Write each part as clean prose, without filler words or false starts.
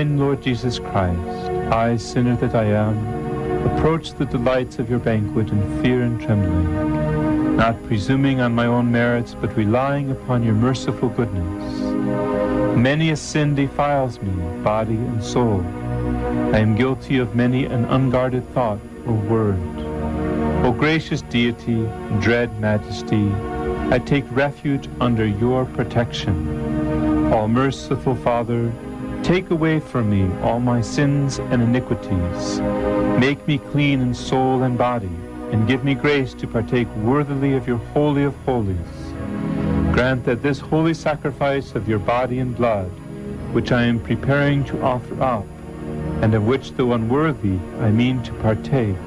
Divine Lord Jesus Christ, I, sinner that I am, approach the delights of your banquet in fear and trembling, not presuming on my own merits, but relying upon your merciful goodness. Many a sin defiles me, body and soul. I am guilty of many an unguarded thought or word. O gracious Deity, dread Majesty, I take refuge under your protection. All merciful Father, take away from me all my sins and iniquities. Make me clean in soul and body, and give me grace to partake worthily of your Holy of Holies. Grant that this holy sacrifice of your body and blood, which I am preparing to offer up, and of which, though unworthy, I mean to partake,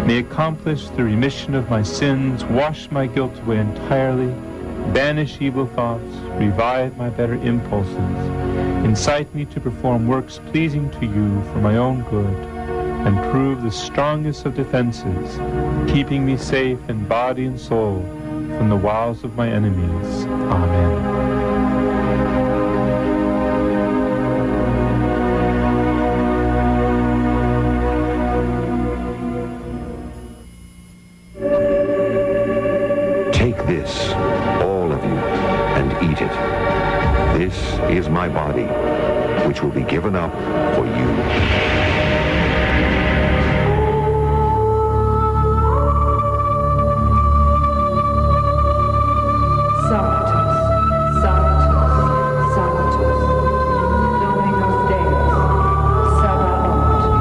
may accomplish the remission of my sins, wash my guilt away entirely, banish evil thoughts, revive my better impulses, incite me to perform works pleasing to you for my own good, and prove the strongest of defenses, keeping me safe in body and soul from the wiles of my enemies. Amen. Take this, all of you, and eat it. This is my body, which will be given up for you. Sanctus, Sanctus, Sanctus, Dominus Deus, Sabaoth.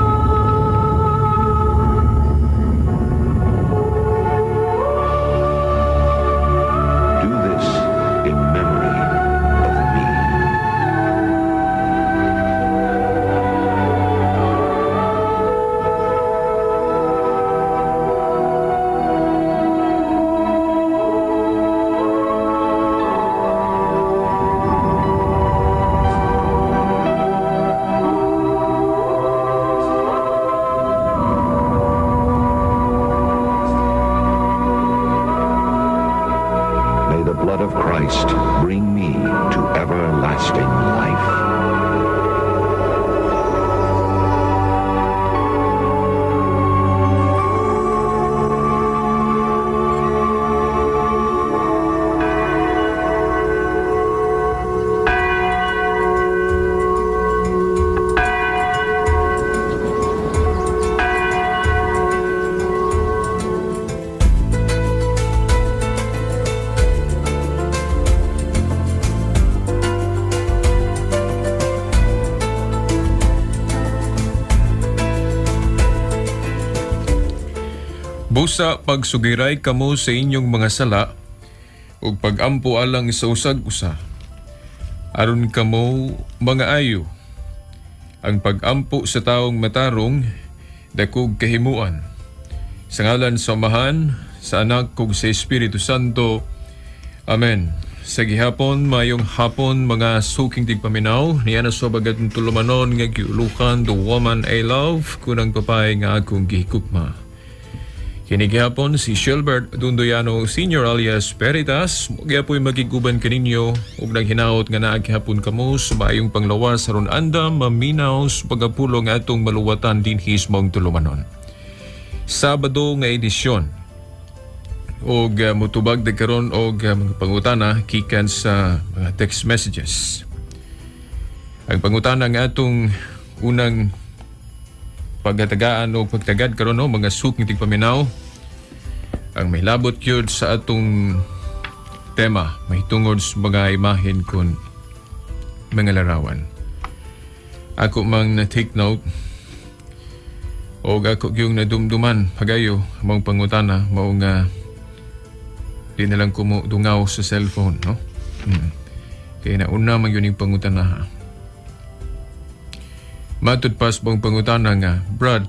Do this in memory of me. May the blood of Christ bring me to everlasting life. Busa pagsugiray kamo sa inyong mga sala ug pagampo alang sa usag usa. Aron kamo mga ayo. Ang pagampo sa taong matarong dakog kahimuan. Sa ngalan sa Amahan, sa Anak ug sa Espiritu Santo. Amen. Sa gihapon, mayong hapon, mga suking tigpaminaw, niya na sa bagat ng tulumanon nga giulukan the woman I love, kunang papay nga akong gihikukma. Kini gihapon si Shilbert Dundoyano Sr. alias Peritas, gyapoy magiguban kaninyo ug naghinaot nga naa gihapon kamo sa maayong panglawas aron andam maminaw sa pagapulong atong maluwatan dinhi sa maong tulumanon. Sabado nga edisyon og mutubag de karon og mga pangutana gikan sa mga text messages. Ang pangutana nga atong unang pagatagaan o pagtagad karon, no, mga suking tigpaminaw, ang may labot gyud sa atong tema mahitungod sa mga imahen kon mga larawan. Ako mang na take note og ako gyung nadumduman pagayo among pangutana, mao nga di na lang ko mo dungaw sa cellphone, no? Kaya nauna man yun yung pangutana, ha. Matud pas bang pangutana nga, Brad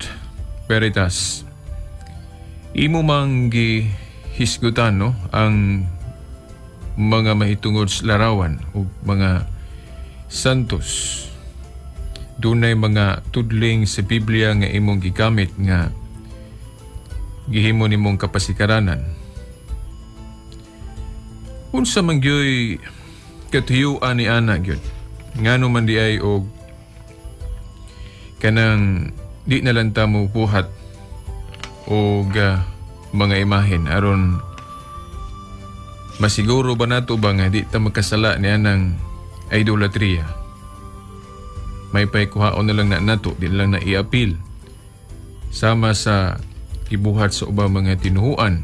Veritas, imo mang gihisgutan, no, ang mga mahitungod sa larawan o mga santos. Dunay mga tudling sa Biblia nga imong gigamit nga gihimo nimong kapasikaranan. Unsa man gyoy katuyuan ni ana gyud? Ngano man di ay og Kanang di na lang ta mo buhat og mga imahen aron masiguro ba nato ba nga di ta magkasala niya ng idolatria. May pay kuhaon na lang na nato, di na lang na i-appeal. Sama sa ibuhat sa ubang mga tinuhuan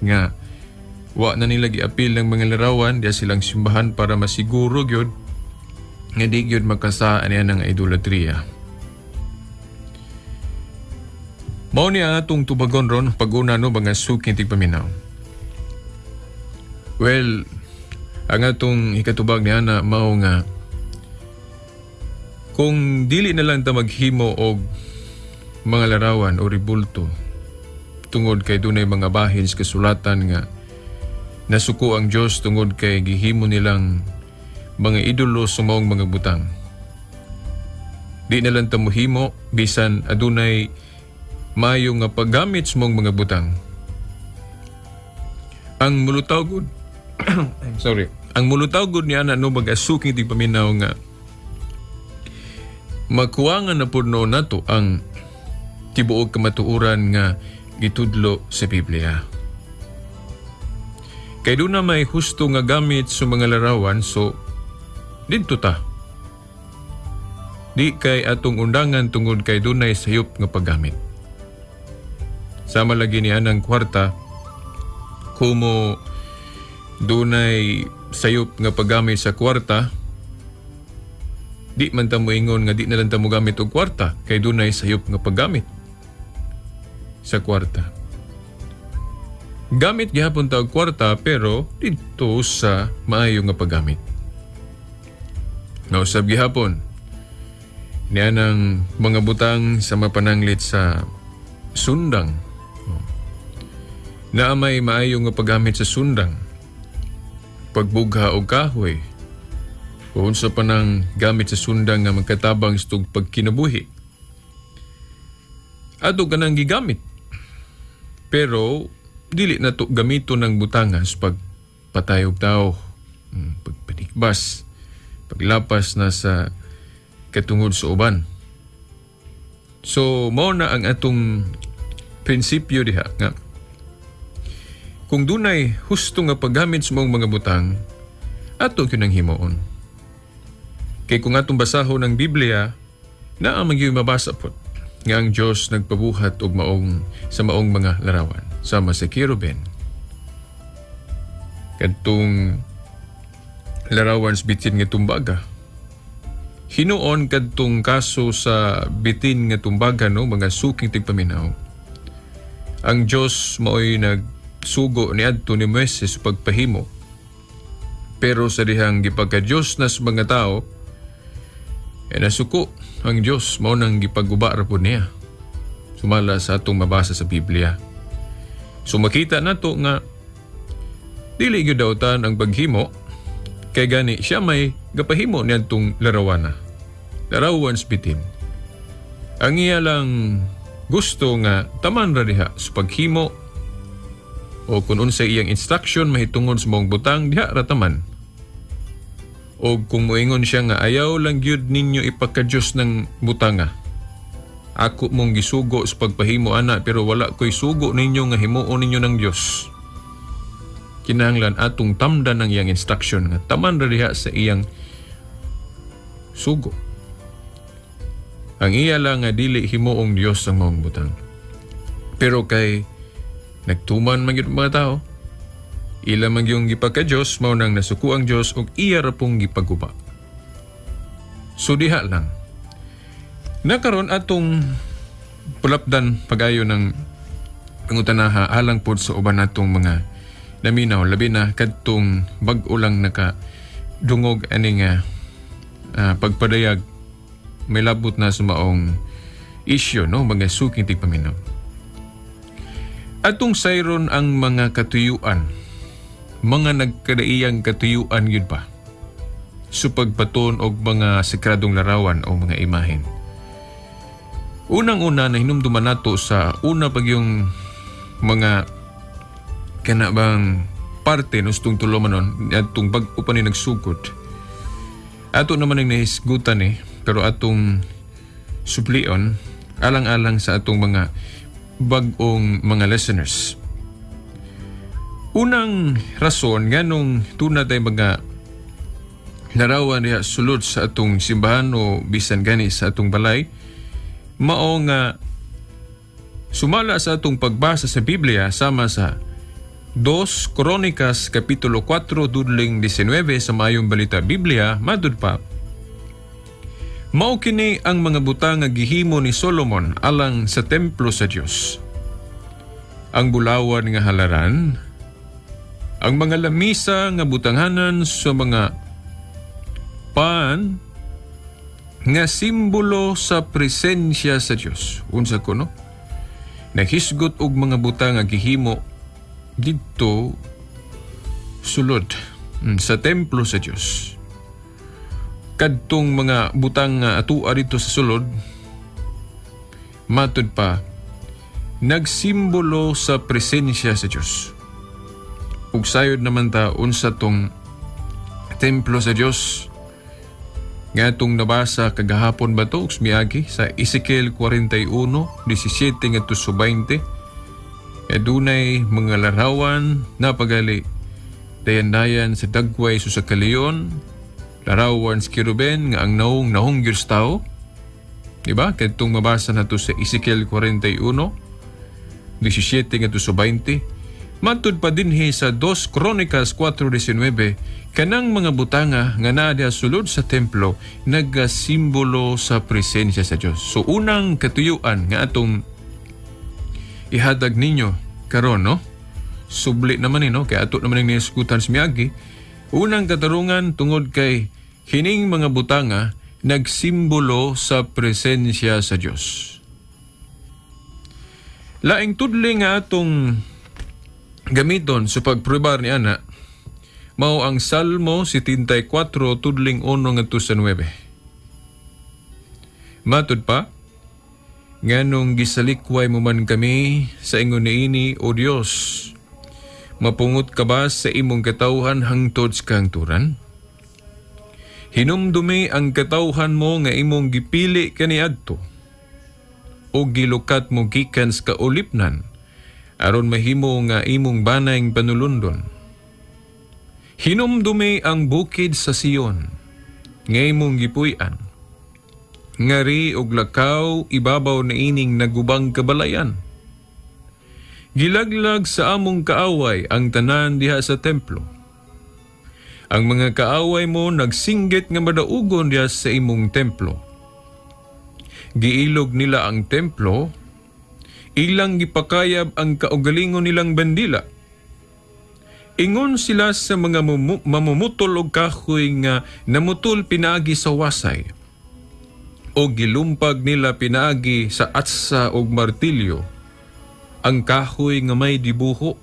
nga wa na nila gi-appeal ng mga larawan diya silang simbahan para masiguro gyud nga di gyud makasaan niya ng idolatria. Mao ni ang atong tubagon ron pag-una, no, mga suking tigpaminaw. Well, ang atong ikatubag niya na mao nga kung dili na lang ta maghimo og mga larawan o ribulto tungod kay dunay mga bahin sa kasulatan nga nasuko ang Dios tungod kay gihimo nilang mga idolo sa maong mga butang. Di na lang ta mohimo bisan adunay maayo nga paggamit sa maong mga butang. Ang mulutaw gud, I'm sorry. Ang mulutaw gud niya na, no, mga suking tigpaminaw, nga makuwangan na pud, no, nato ang tibuok kamatuoran nga gitudlo sa Biblia. Kay duna may husto nga gamit sa mga larawan, so didto ta. Di kay atong undangan tungod kay dunay sayop nga paggamit. Sama lagi ni anang kwarta, kumo dunay sayop nga paggamit sa kwarta, di man ta moingon nga di na lang ta mo gamit og kwarta kay dunay sayop nga paggamit sa kwarta. Gamit gihapon ta og kwarta, pero didto sa maayo nga paggamit. Nausab gihapon niya ng mga butang sa mapananglit sa sundang. Naa may maayo nga paggamit sa sundang. Pagbugha og kahoy. O unsa pa nang gamit sa sundang nga magkatabang sa tug pagkinabuhi. Ato kanang gigamit. Pero dili na to gamito ng butangas pag patay og tao, pagpanikbas, paglapas na sa katungod sa uban. So mao na ang atong prinsipyo diha nga kung dunay husto nga paggamit sa maong mga butang, ato gyud ang himuon. Kay kung atong basahon ang Biblia, naa man gyud mabasa pod nga ang Dios nagpabuhat og maong sa maong mga larawan sama sa kerubin. Kadtong larawan sa bitin nga tumbaga. Hinuon kadtong kaso sa bitin nga tumbaga, no, mga suking tigpaminaw. Ang Dios maoy nagsugo niadto ni Moises sa pagpahimo. Pero sa dihang gipagka-Dios na sa mga tao, eh nasuko ang Dios, mao nang gipaguba ra pud niya. Sumala sa atong mabasa sa Biblia. So makita nato nga dili gyud dautan ang paghimo kay gani siya may gapahimo niadtong larawana. Larawan sa bitin. Ang iya lang gusto nga taman ra diha sa paghimo o kung unsay iyang instruction mahitungod sa maong butang, diha ra taman. O kung moingon siya nga ayaw lang gyud ninyo ipakadiyos ng butanga. Ako mong gisugo sa pagpahimo ana, pero wala ko'y sugo ninyo nga himuon ninyo ng Dios. Kinahanglan atong tamdan ang iyang instruction nga taman ra diha sa iyang sugo. Ang iya lang nga dili himuong Dios ang maong butang. Pero kay nagtuman man gyud ang mga tao, ila man gyung gipagka-Dios, mao nang nasuko ang Dios ug iya ra pong gipaguba. So diha lang. Nakaron atong pulapdan pag-ayo ng pangutanaha alang pod sa uban natong mga naminaw, labi na kadtong bag-o lang naka dungog ani nga pagpadayag may labot na sa maong isyu, no, mga suking tigpaminaw. Atong sayron ang mga katuyuan, mga nagkadaiyang katuyuan yun pa sa pagbaton og mga sakradong larawan o mga imahen. Unang-una, na hinumduman nato sa una pag yung mga kana bang parte, no, sa tulumanon atong bag-o pa ni nagsugod. Ato naman ang nahisgutan eh, pero atong suplion alang-alang sa atong mga bag-ong mga listeners. Unang rason nganong tuna tay mga larawan diha sulod sa atong simbahan o bisan gani sa atong balay, mao nga sumala sa atong pagbasa sa Biblia sama sa 2 Kronikas Kapitulo 4 dudling 19 sa Maayong Balita Biblia, matud pa, mao kini ang mga butang nga gihimo ni Solomon alang sa templo sa Dios: ang bulawan nga halaran, ang mga lamisa nga butanghanan sa mga pan nga simbolo sa presensya sa Dios. Unsa kuno? Naghisgot og mga butang nga gihimo didto sulod sa templo sa Dios. Kadtong mga butang nga atua dito sa sulod, matud pa, nagsimbolo sa presensya sa Dios. Ug sayod naman ta unsa tong templo sa Dios nga atong nabasa kagahapon ba to, miagi sa Ezekiel 41:17 ngadto sa 20. Adunay mga larawan na pagali dayan-dayan sa dagway sa kaleon, larawan sa keruben nga ang naong naong gyud sa tao. Diba? Kadtong mabasa nato sa Ezekiel 41:17 ngadto sa 20. Matud pa dinhi sa 2 Chronicles 4:19, kanang mga butanga nga naa diha sulod sa templo nagasimbolo sa presensya sa Dios. So unang katuyuan nga atong ihatag ninyo karon, no? Subli naman ni, no, kay ato naman ning nisgutan sa miagi. Unang katarungan, tungod kay hining mga butanga nagsimbolo sa presensya sa Dios. Laing tudli nga atong gamiton sa pagprubar ni ana mao ang Salmo 74 tudling 1 ngadto sa 9. Matud pa, "Nganong gisalikway mo man kami sa ingon niini, O Dios? Mapungot ka ba sa imong katawhan hangtod sa kahangturan? Hinumdumi ang katawhan mo nga imong gipili kaniadto o gilukat mo gikan sa kaulipnan aron mahimo nga imong banayng panulundon. Hinumdumi ang bukid sa Sion nga imong gipuy-an. Ngari og lakaw ibabaw na ining nagubang kabalayan. Gilaglag sa among kaaway ang tanan diha sa templo. Ang mga kaaway mo nagsinggit nga madaugon diha sa imong templo. Giilog nila ang templo, ilang gipakayab ang kaugalingon nilang bandila. Ingon sila sa mga mamumutol og kahoy nga namutol pinaagi sa wasay, o gilumpag nila pinaagi sa atsa og martilyo ang kahoy nga may dibuho.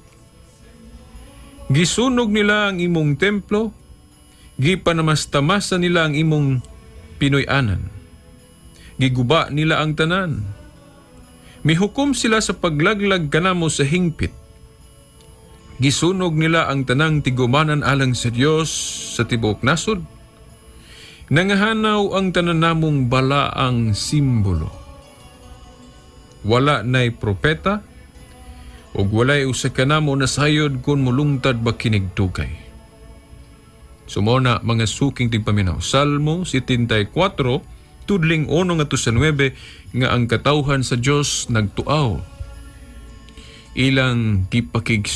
Gisunog nila ang imong templo, gipanamastamasan nila ang imong Pinoy-anan. Giguba nila ang tanan. Mihukom sila sa paglaglag kanamo sa hingpit. Gisunog nila ang tanang tigumanan alang sa Dios sa tibuok nasod. Nangahanaw ang tanan namong balaang simbolo. Wala na'y propeta, ug walay usa kanamo nasayod kung mulungtad ba kinig dugay." So mao na, mga suking tigpaminaw, Salmo 74 tudling 1 ngadto sa 9, nga ang katawhan sa Dios nagtuaw. Ilang gipakig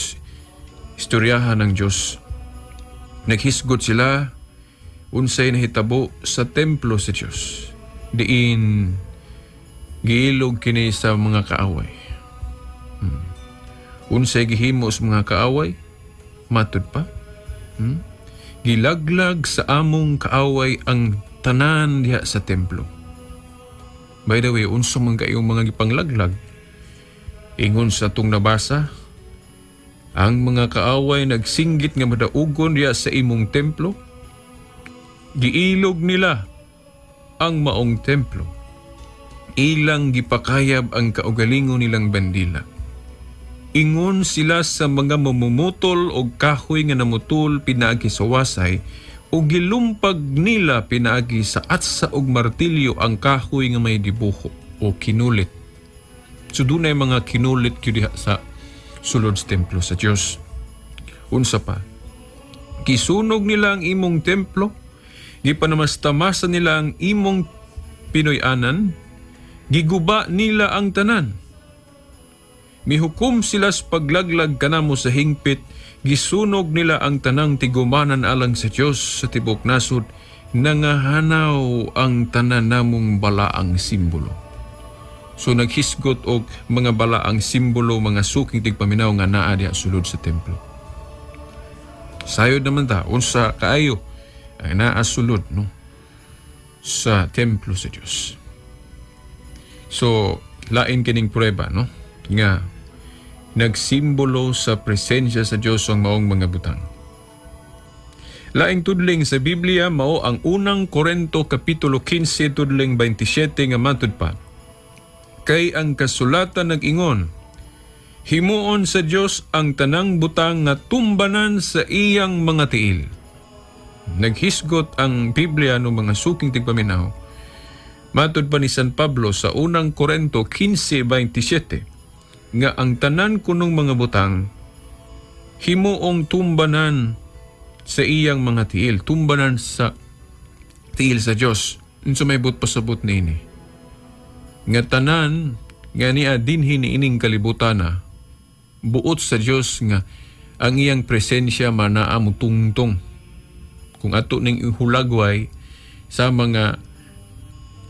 istoryahan ng Dios. Naghisgot sila unsay nahitabo sa templo sa Dios, diin giilog kini sa mga kaaway. Unsay gihimo sa mga kaaway? Matud pa, "Gilaglag sa among kaaway ang tanan diha sa templo." By the way, unsa man kayong mga gipanglaglag? Ingon sa atong nabasa, ang mga kaaway nagsinggit nga madaugon diha sa imong templo. Giilog nila ang maong templo. Ilang gipakayab ang kaugalingon nilang bandila. Ingon sila sa mga mamumutol og kahoy nga namutol pinaagi sa wasay Ug gilumpag nila pinaagi sa atsa ug martilyo ang kahoy nga may dibuho o kinulit. So dunay mga kinulit gyud diha sa sulod sa templo sa Dios. Unsa pa? Gisunog nila ang imong templo, gipanamastamasan nila ang imong pinuy-anan, giguba nila ang tanan. Mihukom sila sa paglaglag kanamo sa hingpit, gisunog nila ang tanang tigumanan alang sa Dios sa tibok nasod, nangahanaw ang tanan namong balaang simbolo. So naghisgot og mga balaang simbolo, mga suking tigpaminaw nga naa diha sulod sa templo. Sayod naman ta unsa kaayo ang naa sulod, no, sa templo sa Dios. So lain kining prueba, no, nga nagsimbolo sa presensya sa Dios ang maong mga butang. Laing tudling sa Biblia mao ang Unang Korento kapitulo 15 tudling 27 nga matud pa: "Kay ang kasulatan nag-ingon, 'Himuon sa Dios ang tanang butang nga tumbanan sa iyang mga tiil.'" Naghisgot ang Biblia no, mga suking tigpaminaw. Matod pa ni San Pablo sa Unang Korento 15:27 nga ang tanan kunong mga butang himuong tumbanan sa iyang mga tiil, tumbanan sa tiil sa Dios. Unsa may buot pasabot niini? Nga tanan nga niya dinhi niining kalibutana, buot sa Dios nga ang iyang presensya manaa mutungtong. Kung ato ning ihulagway sa mga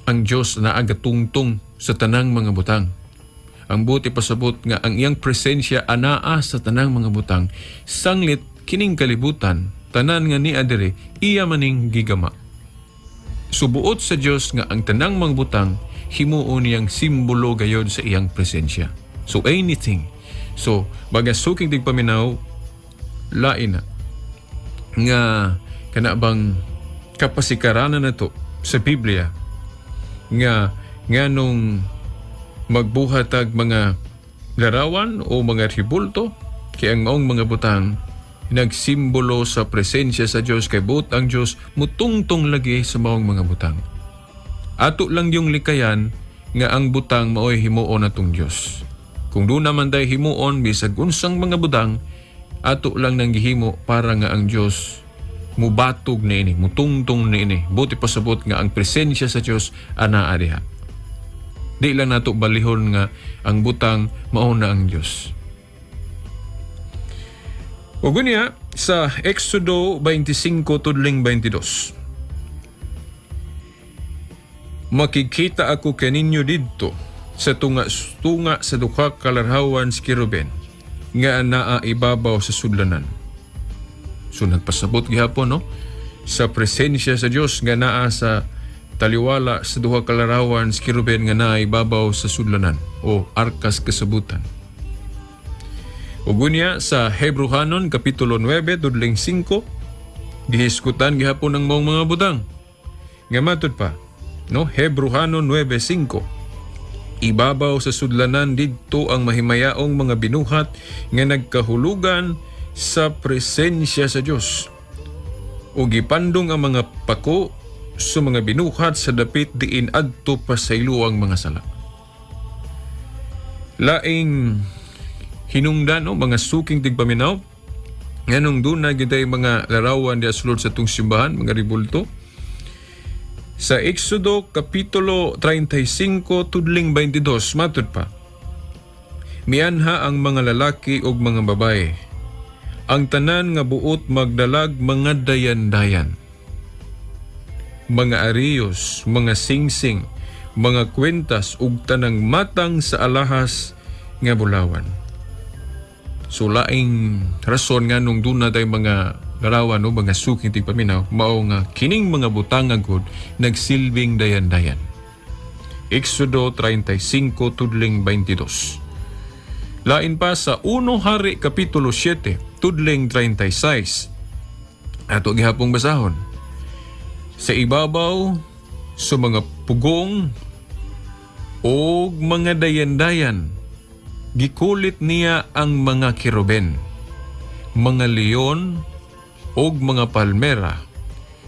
ang Dios na agatungtong sa tanang mga butang. Ang buot ipasabot nga ang iyang presensya anaa sa tanang mga butang. Sanglit kining kalibutan, tanan nga niya diri, iya maning gigama. Subuot sa Dios nga ang tanang mga butang himuon niyang simbolo gayod sa iyang presensya. So anything. So mga suking tigpaminaw, lain na nga kana bang kapasikaranan na to sa Biblia nga nganong magbuhat og mga larawan o mga ribulto, kay ang maong mga butang nagsimbolo sa presensya sa Dios, kay buot ang Dios mutungtong lagi sa maong mga butang. Ato lang yung likayan nga ang butang maoy himuon atong Dios. Kung duna man day himuon bisag unsang mga butang, ato lang nang gihimo para nga ang Dios mubatog niini, mutungtong niini. Buot ipasabot nga ang presensya sa Dios anaa diha. Di lang nato balihon nga ang butang mao na ang Dios. Ug unya sa Exodo 25 tudling 22. "Makikita ako kaninyo didto sa tunga sa duha ka larawan sa keruben nga naa ibabaw sa sudlanan." So nagpasabot gihapon, no, sa presensya sa Dios nga naa sa taliwala sa duha ka larawan sa keruben nga naa ibabaw sa sudlanan o arkas kasabutan. Ug unya sa Hebrehanon kapitulo 9 tudling 5, gihisgutan gihapon ang maong mga butang. Nga matud pa, no, Hebrehanon 9:5: "Ibabaw sa sudlanan didto ang mahimayaong mga binuhat nga nagkahulugan sa presensya sa Dios. Ug gipandong ang mga pako sa mga binuhat sa dapit diin adto pasaylo ang mga sala." Laing hinungdan, no, mga suking tigpaminaw, nganong duna gyud mga larawan diha sulod sa atong simbahan, mga ribulto. Sa Exodo kapitulo 35 tudling 22, matud pa: "Mianha ang mga lalaki ug mga babae. Ang tanan nga buot magdalag mga dayan-dayan, mga ariyos, mga singsing, mga kwentas ug tanang matang sa alahas nga bulawan." So laing rason nga nung duna tay mga larawan, no, mga suking tigpaminaw, mao nga kining mga butang gud nagsilbing dayan-dayan. Exodo 35 tudling 22. Lain pa sa 1 Hari kapitulo 7 tudling 36. Ato gihapong basahon. "Sa ibabaw sa mga pugong o mga dayan-dayan, gikulit niya ang mga keruben, mga leon ug mga palmera.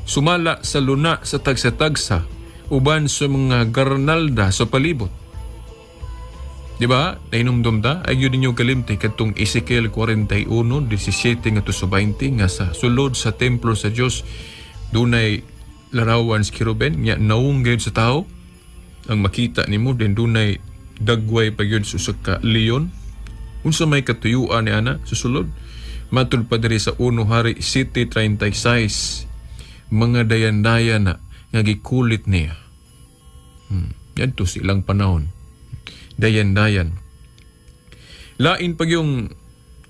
Sumala sa luna sa tagsa-tagsa uban sa mga garnalda sa palibot. Di ba? Nahinumdum ta? Ay yun ninyo kalimti kadtong Ezekiel 41:17 ngadto sa 20 nga sa sulod sa templo sa Dios dunay larawan sa kerubin nya naong gayud sa tao ang makita nimo, then dunay dagway pa gyud sa usa ka leon. Unsa may katuyuan ni ana sa sulod? Matud pa diri sa 1 Hari 7:36, mga dayan-dayan na nga gikulit niya. Yadto sa ilang panahon. Dayan-dayan. Lain pa yung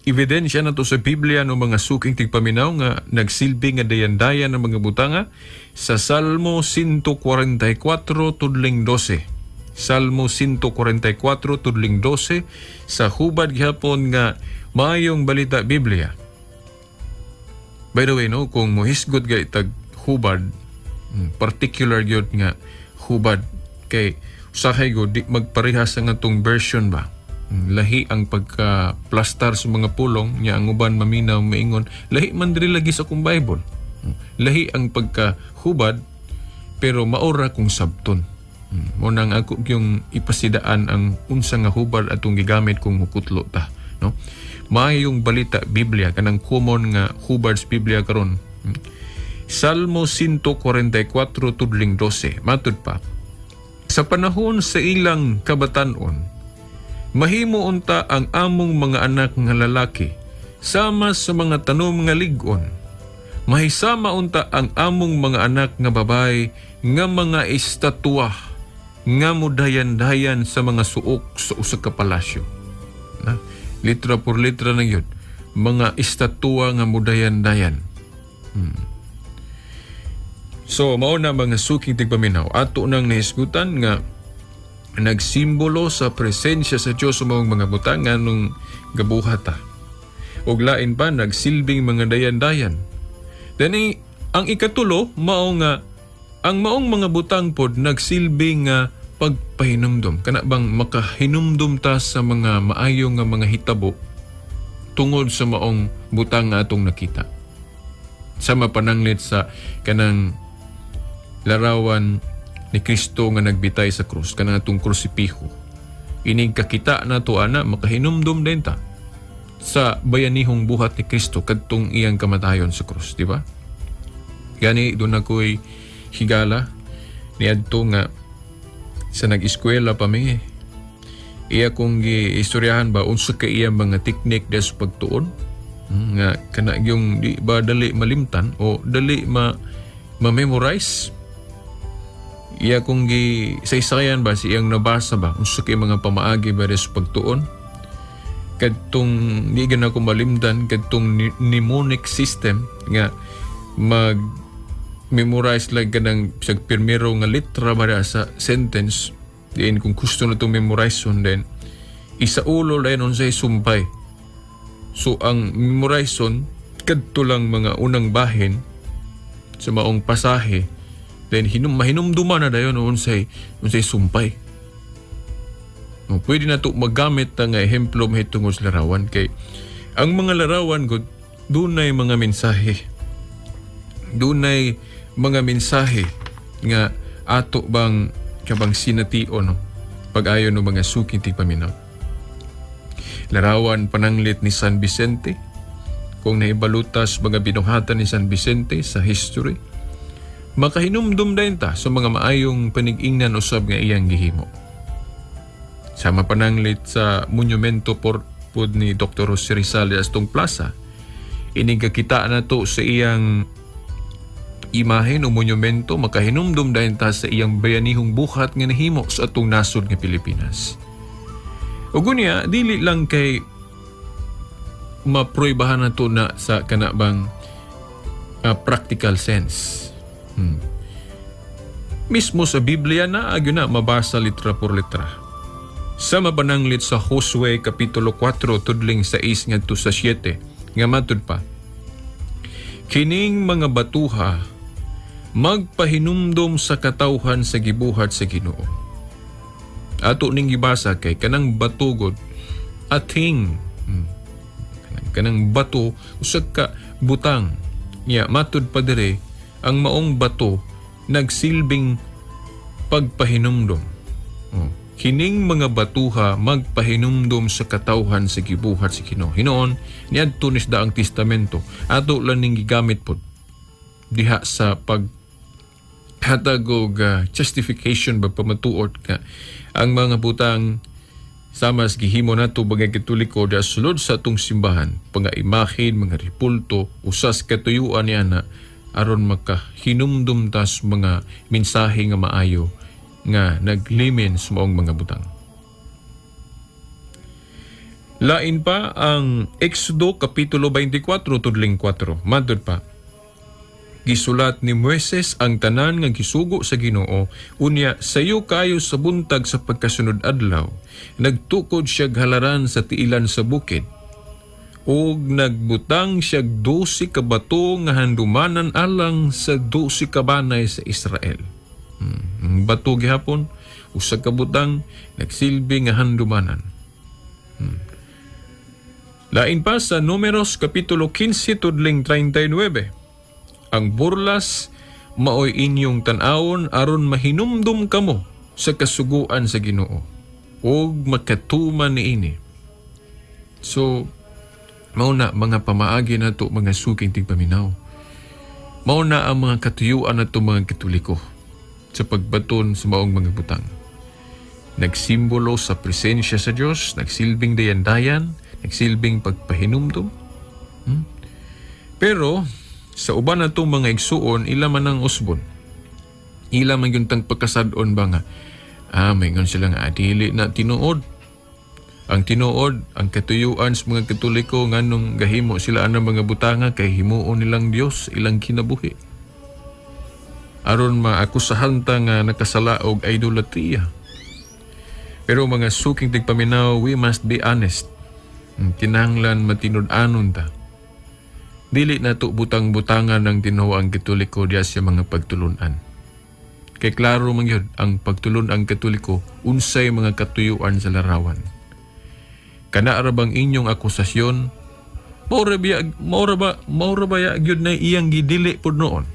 ebidensya na to sa Biblia no, mga suking tigpaminaw, nga nagsilbi nga dayan-dayan ng mga butanga sa Salmo 144 tudling 12. Salmo 144 tudling 12 sa hubad gihapon nga Maayong Balita Biblia. By the way, no, kung mohisgot gay tag hubad, particular gyud nga hubad kay usahay go di magparehas ang atong version ba. Lahi ang pagka-plastar sa mga pulong nya, ang uban maminaw maingon lahi man diri lagi sa akong Bible. Lahi ang pagka-hubad pero maora kung sabton. Mo nang ako yung ipasidaan ang unsa nga hubad atong gigamit kung mukutlo ta, no? Maayong Balita Biblia, kanang common nga hubad sa Biblia karon. Salmo 144 tudling 12, matud pa, "Sa panahon sa ilang kabatanon, mahimo unta ang among mga anak nga lalaki sama sa mga tanom nga lig-on. Mahisama unta ang among mga anak nga babae nga mga estatwa nga mudayan-dayan sa mga suok sa usa ka palasyo." Na, litra por litra na yun. Mga estatwa nga mudayan-dayan. So, mao na, mga suking tigpaminaw. Ato nang nahisgutan nga nagsimbolo sa presensya sa Diyos sa mga butang nganong gabuhat ta. Og lain pa, nagsilbing mga dayan-dayan. Dani ang ikatulo mao nga ang maong mga butang pod nagsilbi nga pagpahinumdum. Kana bang makahinumdum ta sa mga maayo nga mga hitabo tungod sa maong butang nga atong nakita. Sama pananglit sa kanang larawan ni Kristo nga nagbitay sa krus, kanang atong krusipiho. Inig kakita nato ana, makahinumdum din ta sa bayanihong buhat ni Kristo kadtong iyang kamatayon sa krus, di ba? Gani doon ako'y higala niadto nga sa nag-eskwela pa mi. Iya kong giistoryahan ba unsa ka iya mga teknik des pagtuon nga kana yung di ba dali malimtan o dali ma ma-memorize. Iya kong gi saysayan ba si iyang nabasa ba unsa kay mga pamaagi ba des pagtuon kadtong di gana ko malimtan, kadtong mnemonic system nga mag memorize like kanang sa primero nga litra ba sa sentence diin kung gusto na itong memorize on, then isaulo lang unsay sumpay. So ang memorize on kadto lang mga unang bahin sa maong pasahe, then mahinumduman na dayon unsay unsay sumpay. No, pwede na to magamit na nga ehemplo mahitungod sa larawan kay ang mga larawan gud dunay mga mensahe, dunay mga mensahe nga ato bang kabang sination, no, pag-ayo no, mga suking tigpaminaw. Larawan pananglit ni San Vicente, kung naibalutas mga binuhatan ni San Vicente sa history, makahinumdum din ta sa mga maayong panigingnan usab nga iyang gihimo. Sama pananglit sa monumento por pod ni Dr. Jose Rizal astong plaza. Inig kakita na to sa iyang imahen o monumento, makahinumdum dayon ta sa iyang bayanihong buhat nga nahimo sa atong nasod nga Pilipinas. Ug unya, dili lang kay mapruibahan na to na sa kana bang practical sense. Mismo sa Biblia na agyo na mabasa litra por litra. Sa mapananglit sa Josue kapitulo 4 tudling 6 ngadto sa 7 nga matud pa, "Kining mga batuha magpahinumdom sa katawhan sa gibuhat sa Ginoo." Ato ning gibasa kay kanang batugod ating kanang bato usa ka butang. Nya matud pa dire Ang maong bato nagsilbing pagpahinumdom. Oh. Kining mga batuha magpahinumdom sa katawhan sa gibuhat sa Ginoo. Hinoon, niadto ni sa Daang Testamento, ato lang ning gigamit pod diha sa pag hatag og justification ba, pamatuod ka ang mga butang sama sa gihimo nato bagay Katoliko diha sulod sa atong simbahan, mga imahen, mga rebulto, usas katuyuan niya na aron makahinumdum tas mga mensahe nga maayo nga naglimin sa maong mga butang. Lain pa ang Exodo Kapitulo 24 tudling 4. Matod pa, gisulat ni Moises ang tanan nga gisugo sa Ginoo, unya sayo kayo sa buntag sa pagkasunod adlaw, nagtukod siya halaran sa tiilan sa bukid ug nagbutang siya 12 ka bato nga handumanan alang sa 12 ka banay sa Israel. Ang bato gihapon usa ka butang nagsilbi nga handumanan. Lain pa sa Numeros Kapitulo 15 tudling 39. Ang burlas maoy inyong tan-awon aron mahinumdum kamo sa kasuguan sa Ginoo ug makatuman niini. So mao na mga pamaagi nato, mga suking tigpaminaw. Mao na ang mga katuyuan nato, mga Katoliko, sa pagbaton sa maong mga butang. Nagsimbolo sa presensya sa Dios, nagsilbing dayan-dayan, nagsilbing pagpahinumdum. Pero sa uban natong mga igsuon, ila man ang usbon. Ila man yung tang pagkasad-on ba nga, may sila nga, dili na tinuod. Ang tinuod, ang katuyuan sa mga Katoliko, nganong gahimo sila anang mga butanga kay himuon nilang Dios ilang kinabuhi. Aron maakusahan ta nga nakasala og idolatria. Pero mga suking tigpaminaw, we must be honest. Kinahanglan matinud-anon ta. Dili na to butang-butangan ng tinuoang Katoliko diya sa mga pagtulunan. Kay klaro man gyud ang pagtulun-ang Katoliko, unsay mga katuyuan sa larawan. Kana ra bang inyong akusasyon? Mao ra ba gyud na iyang gidili pud noon?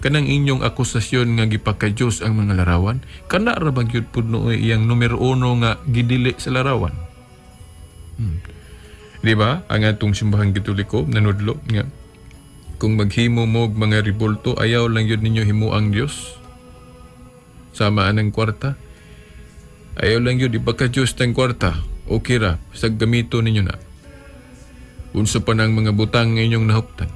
Kanang inyong akusasyon nga gipaka-Diyos ang mga larawan, kana ra ba gyud pud nooy iyang numero uno nga gidili sa larawan? Di ba? Ang atong Simbahang Katoliko nanudlo nga kung maghimo mo og mga rebulto, ayaw lang yun ninyo himuang Dios. Sama anang kwarta. Ayaw lang yun, ipaka Diyos tang kwarta. Okay ra, sa gamito ninyo na. Unsa pa nang mga butang nga inyong nahuptan.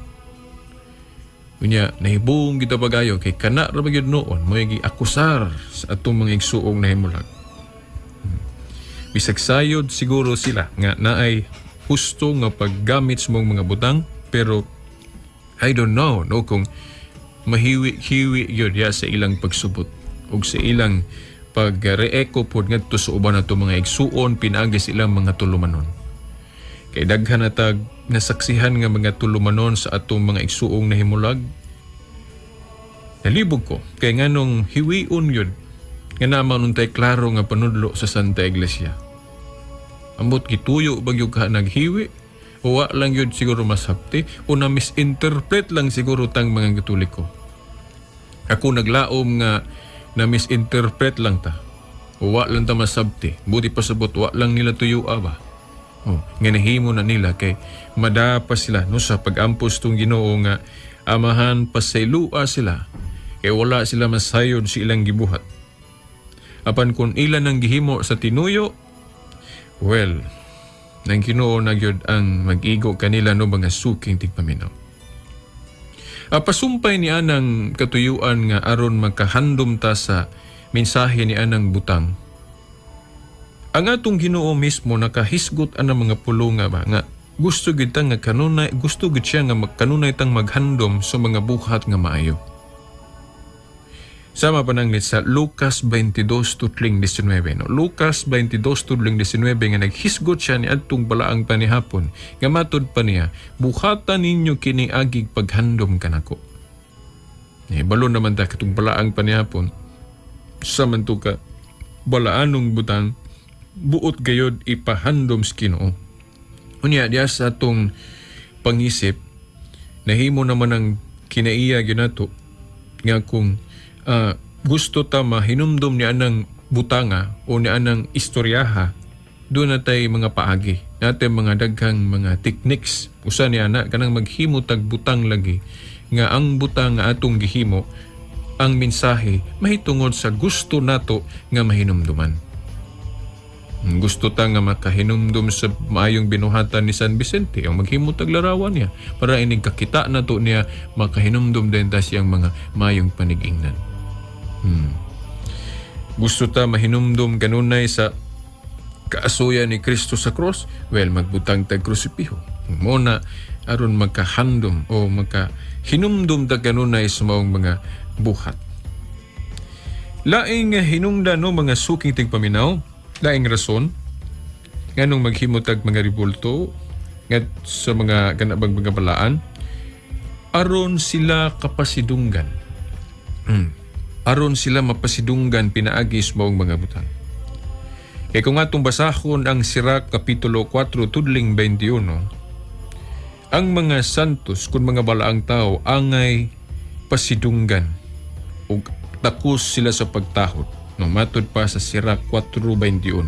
Unya, nahibong kita pagayo kay kana ra ba gyud noon mo akusar sa atong mga igsuong nahimulag. Bisag sayod siguro sila nga naay husto nga paggamit sa mong mga butang, pero I don't know, no, kung mahiwi-hiwi yun ya sa ilang pagsubot ug sa ilang pag-re-echo pod ngadto sa uban nato mga igsuon pinaagi sa ilang mga tulumanon. Kay daghan na tag nasaksihan nga mga tulumanon sa atong mga igsuong nahimulag. Nalibog ko kay nganong hiwion yun nga naman untay klaro nga panudlo sa Santa Iglesia. Ambot gituyo ba gyud ka naghiwi o wa lang yun siguro masabti o na misinterpret lang siguro tang mga Katoliko. Ako naglaom nga na misinterpret lang ta. O wa lang ta masabti. Buti pa sabot wa lang nila tuyo ba. Oh, nga nahimo na nila kay madapa sila, no, sa pag-ampos tong Ginoo nga Amahan, pasaylua sila kay wala sila masayod sa ilang gibuhat. Apan kung ilan ang gihimo sa tinuyo, well, nang Ginoo na gyud ang mag-igo kanila, no, mga suking tigpaminaw. Pasumpay ni anang katuyuan nga aron makahandom ta sa mensahe ni anang butang. Ang atong Ginoo mismo nakahisgot anang mga pulong ba nga gusto gid ta nga kanunay, gusto gid siya nga kanunay tang maghandom sa mga buhat nga maayo. Sama pa nang sa Lucas 22 tutling 19. No? Lucas 22 tudling 19 nga naghisgot siya ni adtong balaang panihapon. Nga matud pa niya, "Buhatan ninyo kini agig paghandom kanako." Eh, balon naman ta katong balaang panihapon. Sa man to ka balaanong butang, buot gayod ipahandom sa Ginoo. Unya diya sa atong pangisip, nahimo naman ang Kinaiya gyud nato nga kung gusto ta mahinumdum ni anang butanga o ni anang istoryaha, duna na tay mga paagi natin, mga daghang mga techniques. Usa ni ana, kanang maghimo tag butang lagi nga ang butang nga atong gihimo, ang mensahe mahitungod sa gusto nato nga mahinumduman. Gusto ta nga makahinumdum sa maayong binuhatan ni San Vicente, ang maghimo tag larawan niya para inig kakita nato niya, makahinumdum din ta siyang mga maayong panigingnan. Gusto ta mahinumdum kanunay sa kaasuya ni Kristo sa cross, well, magbutang tag krusipiho. Mao na aron magkahandom o makahinumdum ta kanunay sa maong mga buhat. Laing hinungdan, no, mga suking tigpaminaw, laing rason nganong maghimo tag mga ribulto ngat sa mga kanabang mga balaan, aron sila kapasidunggan. Aron sila mapasidunggan pinaagi sa maong mga butang. Kay kung atong basahon ang Sirach Kapitulo 4 tudling 21, ang mga santos kun mga balaang tao angay pasidunggan ug takos sila sa pagtahod. No, matod pa sa Sirach 4:21.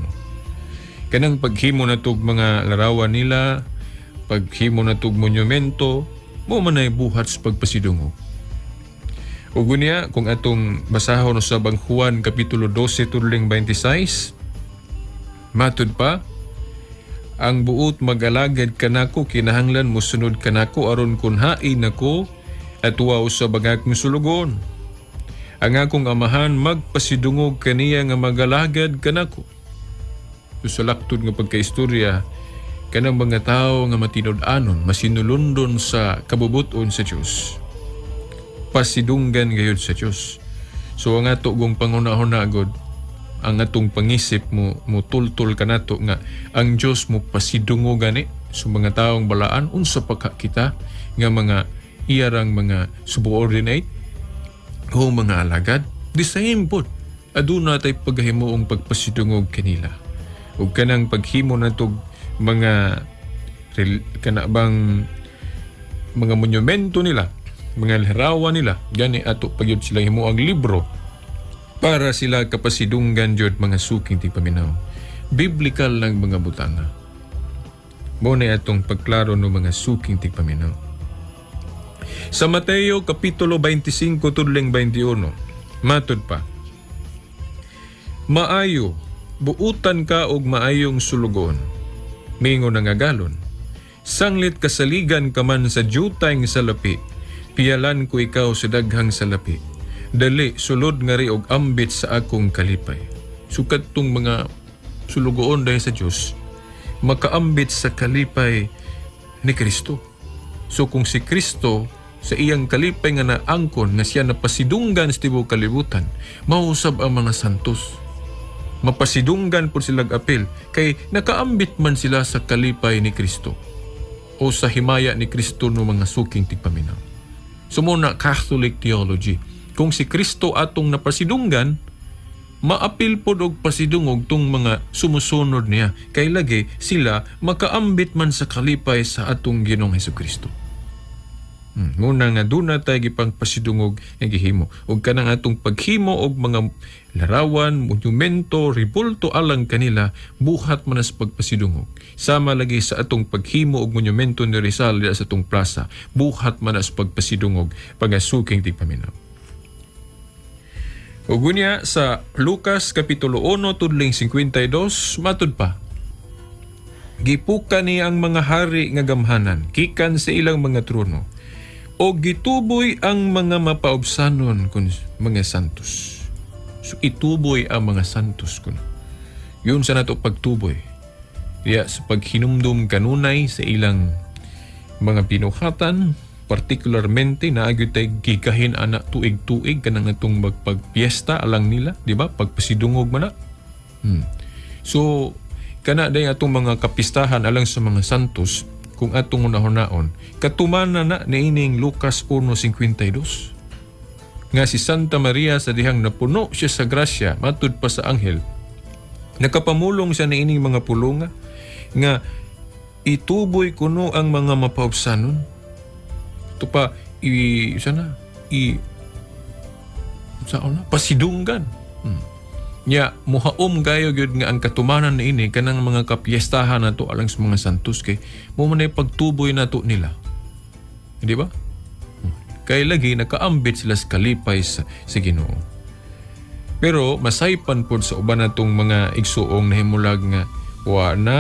Kanang paghimo natog mga larawan nila, paghimo natog monumento, mao man ay buhat sa pagpasidungog. Ug unya, kung atong basahon sa bang Juan Kapitulo 12 tudling 26, matud pa, ang buot mag-alagad kanako kinahanglan mosunod kanako aron kun hain ako at usab ang akong sulugoon. Ang akong Amahan magpasidungog kaniya nga magalagad kanako. So, sa laktod nga pagkaistorya, kanang mga tao nga matinud-anon, masinulondon sa kabubuton sa Dios, pasidunggan gayud sa Dios. So ang ato gong panghuna-huna gud, ang atong pangisip mo mutultol kanato nga ang Dios mo pasidungo gani sa mga taong balaan, unsa pa ka kita nga mga iyarang mga subordinate o mga alagad? The same pod, aduna tay paghimuong pagpasidungog kanila ug kanang paghimo natog mga kana bang mga monumento nila, mga larawan nila, gani ato pagyud sila himuang libro para sila kapasidunggan jud, mga suking tigpaminaw. Biblical lang mga butanga. Mao na atong pagklaro no, mga suking tigpaminaw. Sa Mateo Kapitulo 25 tudling 21, matud pa, "Maayo, buutan ka og maayong sulugoon," mingon ang agalon. "Sanglit kasaligan ka man sa dyutay nga salapi, piyalan ko ikaw sa daghang salapi. Dali, sulod ngari og ambit sa akong kalipay." Sukat tong mga sulugoon dahil sa Diyos, makaambit sa kalipay ni Kristo. So kung si Kristo sa iyang kalipay nga naangkon nga siya napasidunggan sa tibuok kalibutan, mausab ang mga santos. Mapasidunggan po sila apil kay nakaambit man sila sa kalipay ni Kristo o sa himaya ni Kristo no, mga suking tigpaminaw. So mao na Catholic theology. Kung si Kristo atong napasidunggan, maapil pod og pasidungog tong mga sumusunod niya kay lagi sila makaambit man sa kalipay sa atong Ginoong Hesukristo. Muna nga duna tay gipang pasidungog nga gihimo ug kanang atong paghimo og mga larawan, monumento, ribulto alang kanila, buhat man sa pagpasidungog. Sama lagi sa atong paghimo og monumento ni Rizal dira sa atong plaza, buhat man sa pagpasidungog, pagasuking tigpaminaw. Ug unya sa Lucas Kapitulo 1 tudling 52, matud pa, "Gipuka ni ang mga hari nga gamhanan gikan sa ilang mga trono o gituboy ang mga mapaubsanon kun mga santos." So ituboy ang mga santos kun. Yun sa nato pagtuboy. Diya sa paghinumdum kanunay sa ilang mga binuhatan, particularmente naa gyud tay gigahin ana tuig-tuig kanang atong magpagpiesta alang nila, di ba? Pagpasidungog man na. So kana day atong mga kapistahan alang sa mga santos, kung atong unahon katumana na niining Lucas 1:52 nga si Santa Maria, sa dihang napuno siya sa grasya matud pa sa anghel, nakapamulong siya niining mga pulunga nga ituboy kuno ang mga mapaubsanon. Ito pa, I sana i sa na pasidunggan. Nya muhaom gayo gyud nga ang katumanan niini kanang mga kapiestahan nato alang sa mga santos kay mo man pagtuboy nato nila. Hindi ba? Kay lagi nakaambit sila sa kalipay sa Ginoo. Pero masaypan pod sa uban natong mga igsuong nahimulag nga wa na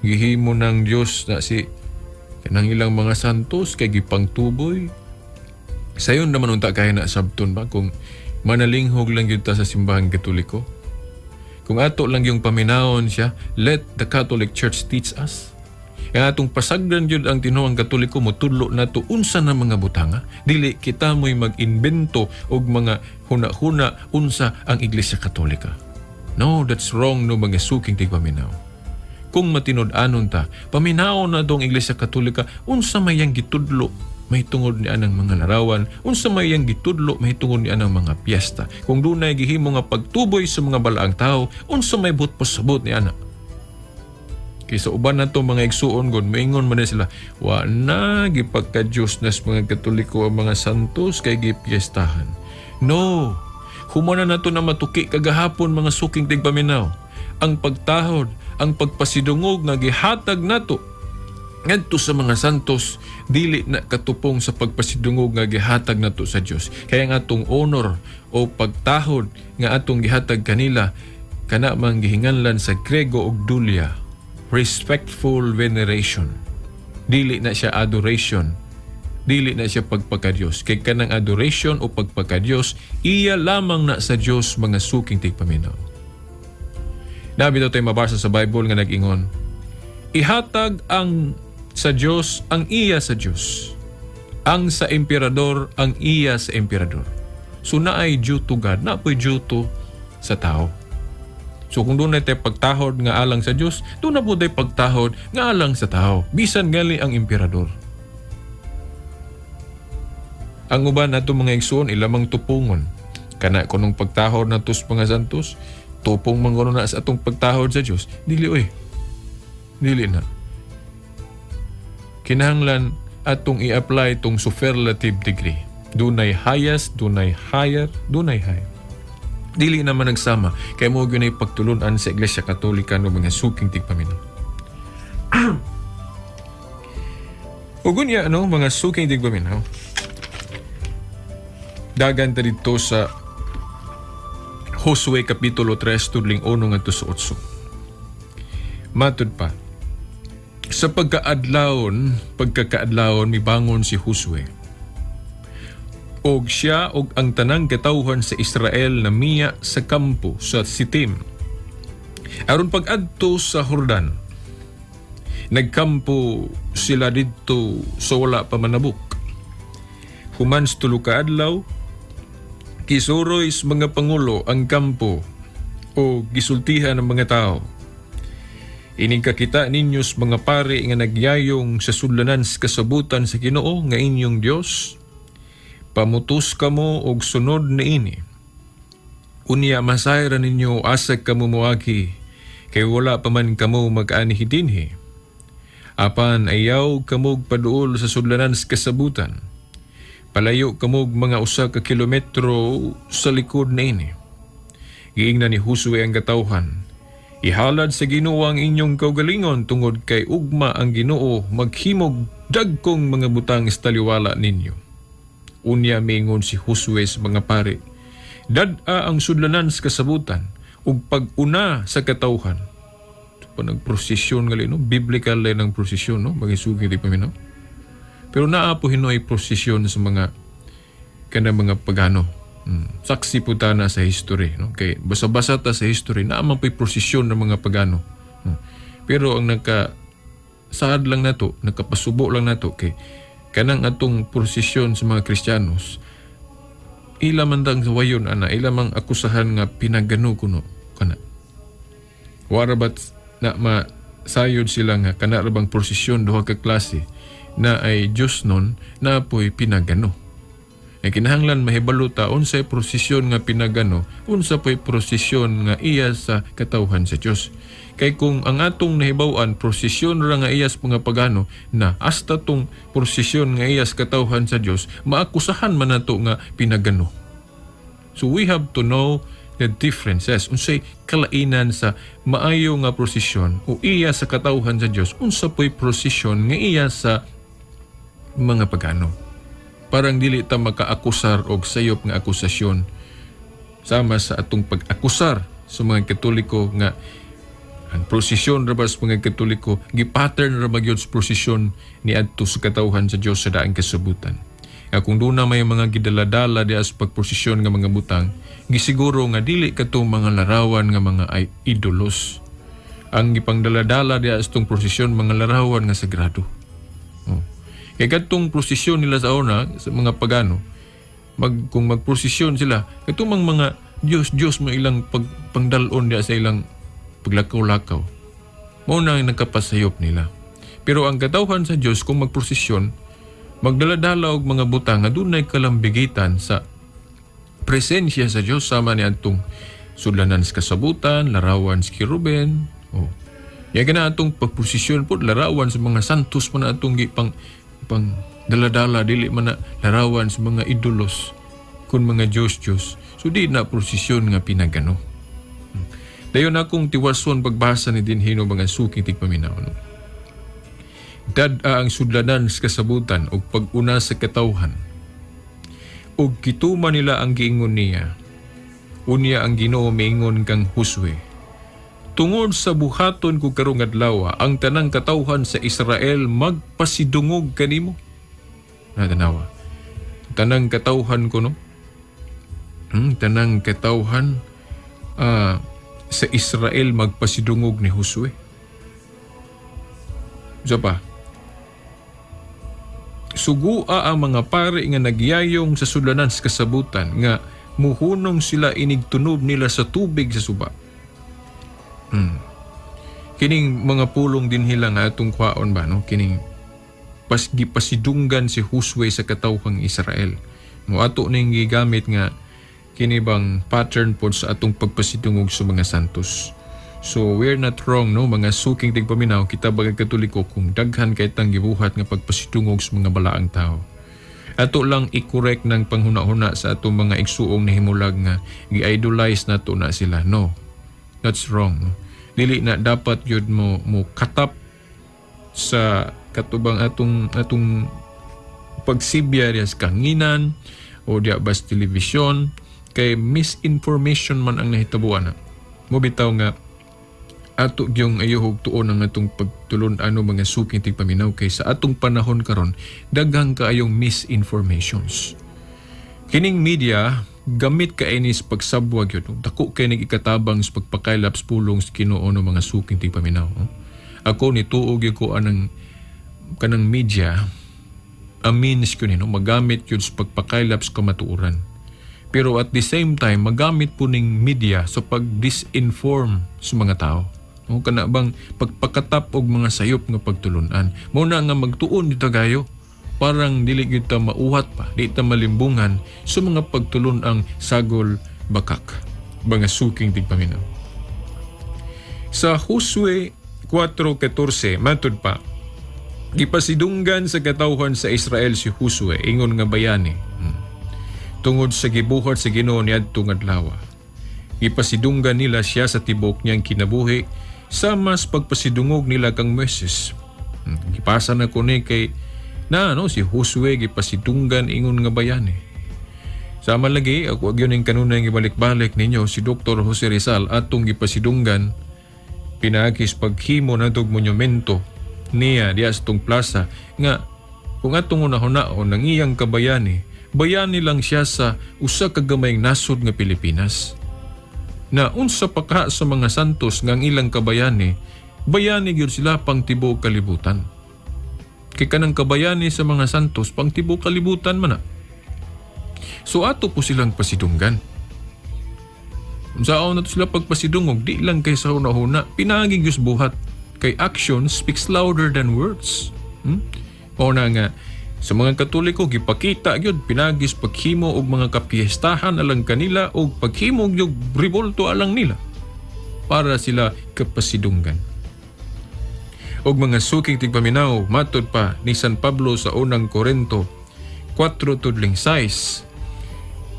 gihimo ng Dios na si kanang ilang mga santos kay gipangtuboy. Sayon naman unta kay na sabton ba kung manalinghog lang gyud ta sa Simbahang Katoliko. Kung ato lang yung paminawon siya, let the Catholic Church teach us. Ang atong pasagdan gyud ang tinuang Katoliko, motudlo nato unsa na mga butanga. Dili kita mo'y mag-imbento og mga huna-huna unsa ang Iglesia Katolika. No, that's wrong, no, mga suking tigpaminaw. Kung matinud-anon ta, paminaw na dong Iglesia Katolika unsa may yang gitudlo mahitungod ni anang mga larawan, unsa may yang gitudlo mahitungod ni anang mga piyesta. Kung dunay gihimo nga pagtuboy sa mga balaang tao, unsa may buot pasabot ni ana. Kay sa uban nato mga igsuon gon, moingon man sila, wa na gipagka-Diyos nas mga Katoliko ang mga santos kay gipiestahan. No, humana nato na matuki kagahapon, mga suking tigpaminaw. Ang pagtahod, ang pagpasidungog nga gihatag nato ngadto sa mga santos dili na katupong sa pagpasidungog nga gihatag nato sa Dios. Kaya nga atong honor o pagtahod nga atong gihatag kanila, kana man gihinganlan sa Grego og dulia, respectful veneration. Dili na siya adoration, dili na siya pagpakadiyos, kay kanang adoration o pagpakadiyos, iya lamang na sa Dios, mga suking tigpaminaw. Nabi daw tayo mabasa sa Bible nga nag-ingon, ihatag ang sa Dios ang iya sa Dios. Ang sa emperador ang iya sa emperador. So naay due to God, naa po'y due to sa tao. So kung doon tayo pagtahod nga alang sa Dios, doon na po tayo pagtahod nga alang sa tao. Bisan gali ang emperador. Ang uban nato mga igsoon, ilamang tupungon. Kana kunong pagtahod nato sa mga santos, tupong man kuno na sa atong pagtahod sa Dios. Dili oy. Dili na. Kinahanglan atong i-apply tong superlative degree. Dunay highest, dunay higher, dunay higher. Dili naman nagsama kay mo gyud pagtulunan sa Iglesia Katolika, no, mga suking tigpaminaw. Ug unya, ano, mga suking tigpaminaw. Dagan ta dito sa Josue Kapitulo 3 tudling 1 ngadto sa 8. Matud pa, sa pagkaadlawon, pagkakaadlawon mibangon si Josue. Og siya og ang tanang katawhan sa Israel na miya sa kampo sa Sitim aron pag-adto sa Jordan. Nagkampo sila didto sa wala pa manabok. Human sa 3 ka adlaw, gisuroy sa mga pangulo ang kampo o gisultihan ng mga tao. Ining kakita ninyo sa mga pari nga nagyayong sa sudlanan sa kasabutan sa Ginoo nga inyong Dios, pamutos kamo og sunod niini. Unya masayran ninyo asa kamo moagi kay wala pa man kamo mag-anhi dinhi. Apan ayaw kamog paduol sa sudlanan sa kasabutan. Palayo kamog mga 1 ka kilometro sa likod niini. Giingnan ni Josue ang katawhan. Ihalad sa Ginoo ang inyong kaugalingon tungod kay ugma ang Ginoo maghimog dagkong mga butang sa taliwala ninyo. Unya miingon si Josue sa mga pari. Dad-a ang sudlanan sa kasabutan ug pag-una sa katawhan. Ito pa nagprosesyon gali, no? Biblical line ng prosesyon, no? Mga suking tigpaminaw. Pero naa po hinuoy prosesyon sa mga kanang mga pagano. Saksi po ta na sa history, no? Kay basa-basa ta sa history, naa man po'y prosesyon ng mga pagano. Pero ang nagka saad lang nato, nakapasubo lang nato kay kanang atong prosesyon sa mga Kristiyanos, ila man dang wayon ana, ila mang akusahan nga pinagano kuno kana. Wara ba't na masayod sila nga kana ra bang prosesyon duha ka klase na ay Diyos nun na po'y pinagano. Nga kinahanglan mahibalo ta unsay prosesyon nga pinagano, unsa po'y prosesyon nga iya sa katawhan sa Dios. Kay kung ang atong nahibaw-an prosesyon ra nga iya sa mga pagano na hasta tong prosesyon nga iya sa katawhan sa Dios, maakusahan man nato nga pinagano. So we have to know the differences. Unsay kalainan sa maayo nga prosesyon o iya sa katawhan sa Dios, unsa po'y prosesyon nga iya sa mga pagano. Parang dili ta makaakusar og sayop nga akusasyon sama sa atong pag-akusar sa mga Katoliko nga ang prosesyon ra ba sa mga Katoliko gi-pattern ra ba gyud sa prosesyon niadto sa katawhan sa Dios sa daang kasabutan. Nga kung duna may mga gidaladala diha sa pagprosesyon nga mga butang, gisiguro nga dili katong mga larawan nga mga ay idolos. Ang gipangdaladala diha sa tong prosesyon, mga larawan nga sagrado. Oh. Kay kadtong prosesyon nila sa una sa mga pagano, kung magprosesyon sila, katong mga Diyos Diyos mo ilang pangdalon diha sa ilang paglakaw-lakaw. Mao na ang nagkapasayop nila. Pero ang katawhan sa Diyos, kung magprosesyon, magdala-dala og mga butang nga dunay kalambigitan sa presensya sa Diyos, sama ni adtong sudlanan sa kasabutan, larawan sa kiruben. Oh. Ya kana atong pagprosesyon po, larawan sa mga santos man atong gi pang pang dala-dala, dili man na larawan sa mga idolos kun mga Diyos Diyos. So di na prosesyon nga pinagano. Dayon akong tiwason pagbasa ni dinhi no, mga suking tigpaminaw. No? Dad-a ang sudlanan sa kasabutan ug pag-una sa katawhan. Ug gituman nila ang giingon niya. Unya ang Ginoo miingon kang Josue: "Tungod sa buhaton ko karong adlaw, ang tanang katawhan sa Israel magpasidungog kanimo." Natanawa. Tanang katawhan ko, no? Tanang katawhan sa Israel magpasidungog ni Josue. Isa pa. Sugua ang mga pari nga nagyayong sa sudlanan sa kasabutan nga muhunong sila inigtunob nila sa tubig sa suba. Kining mga pulong din hila nga atong kwaon ba, no, kining gipasidunggan si Josue sa katawhang Israel. Mo ato ning gigamit nga kini bang pattern pod sa atong pagpasidungog sa mga santos. So we're not wrong, no, mga suking tigpaminaw, kita bagay Katoliko, kung daghan kay tang gibuhat nga pagpasidungog sa mga balaang tao. Ato lang i-correct ng panghuna-huna sa atong mga igsuong nahimulag nga gi-idolize nato na sila. No. That's wrong. No? Dili na dapat yun mo mo katap sa katubang atong atong pagsibya diya sa kanginan o diya ba sa telebisyon, kay misinformation man ang nahitabuan na. Mo bitaw nga ato gyung ayuhog tuon ang atong pagtulon ano, mga suking tigpaminaw, kay sa atong panahon karon daghang kaayong misinformations. Kining media gamit ka ini sa pagsabwag yun. Dako kay ning ikatabang sa pagpakaylap sa pulong sa Ginoo no, mga suking tigpaminaw. No? Ako nituo gyud ko anang kanang media a means yun, no? Magamit yun sa pagpakaylap sa kamatuoran. Pero at the same time, magamit po ning media sa pag-disinform sa mga tao. No, kana bang pagpakatap og mga sayop nga pagtulunan. Mao na nga magtuon dito gayo parang dili gyud ta mauhat pa, di ta malimbungan sa mga pagtulun-ang sagol bakak, mga suking tigpaminaw. Sa Josue 4:14, matud pa, gipasidunggan sa katawhan sa Israel si Josue ingon nga bayani. Tungod sa gibuhat sa Ginoo niadtong adlaw. Gipasidunggan nila siya sa tibok niyang kinabuhi sama sa pagpasidungog nila kang Moises. Gipasa na ko ni kay na no si Josue gipasidunggan ingon nga bayani. Sama lagi ako gyud ning kanunay gibalik-balik ninyo si Dr. Jose Rizal, atong gipasidunggan pinaagi sa paghimo natog monumento niya diya sa tong plaza, nga kung atong unahon ang iyang kabayani, bayani lang siya sa usa ka gamayng nasod nga Pilipinas. Na unsa pa ka sa mga santos nga ang ilang kabayani, bayani gyud sila pang tibuok kalibutan. Kay kanang kabayani sa mga santos pang tibuok kalibutan man na. So ato po silang pasidunggan. Unsaon nato sila pagpasidungog, di lang kay sa huna-huna, pinaagi gyud buhat. Kay action speaks louder than words. Mao na nga Sa mga Katoliko gipakita gyud pinagis paghimo og mga kapiestahan alang kanila og paghimo gyud rebulto alang nila para sila kapasidunggan. Og mga suking tigpaminaw, matod pa ni San Pablo sa unang Korento 4:6,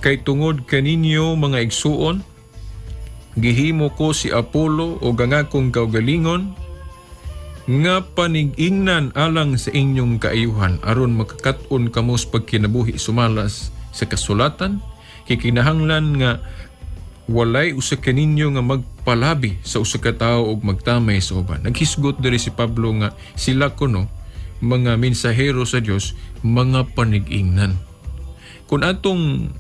"Kay tungod kaninyo, mga igsuon, gihimo ko si Apollo o ang akong kaugalingon nga panig-ingnan alang sa inyong kaayuhan, aron makakat-on kamo sa pagkinabuhi sumalas sa kasulatan, kay kinahanglan nga walay usa kaninyo nga magpalabi sa usa ka tawo og magtamay sa uban." Naghisgot diri si Pablo nga sila kuno mga mensahero sa Dios, mga panig-ingnan. Kung atong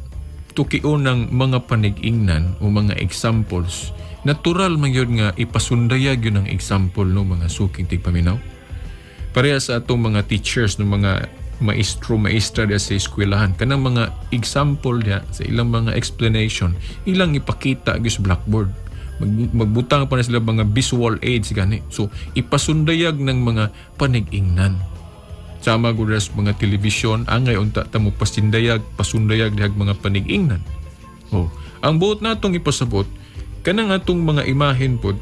tukion ng mga panig-ingnan o mga examples, natural man yun nga ipasundayag yun ang example, no, mga suking tigpaminaw. Pareha sa atong mga teachers, no, mga maestro, maestra diya sa eskwelahan, kanang mga example diya sa ilang mga explanation, ilang ipakita gyud sa blackboard. Magbutang pa na sila mga visual aids gani. So ipasundayag ng mga panig-ingnan. Sama gud sa mga television, angay unta ta mo pasindayag, pasundayag dihag mga panig-ingnan. Oh, ang buot natong ipasabot, kanang atong mga imahen pod,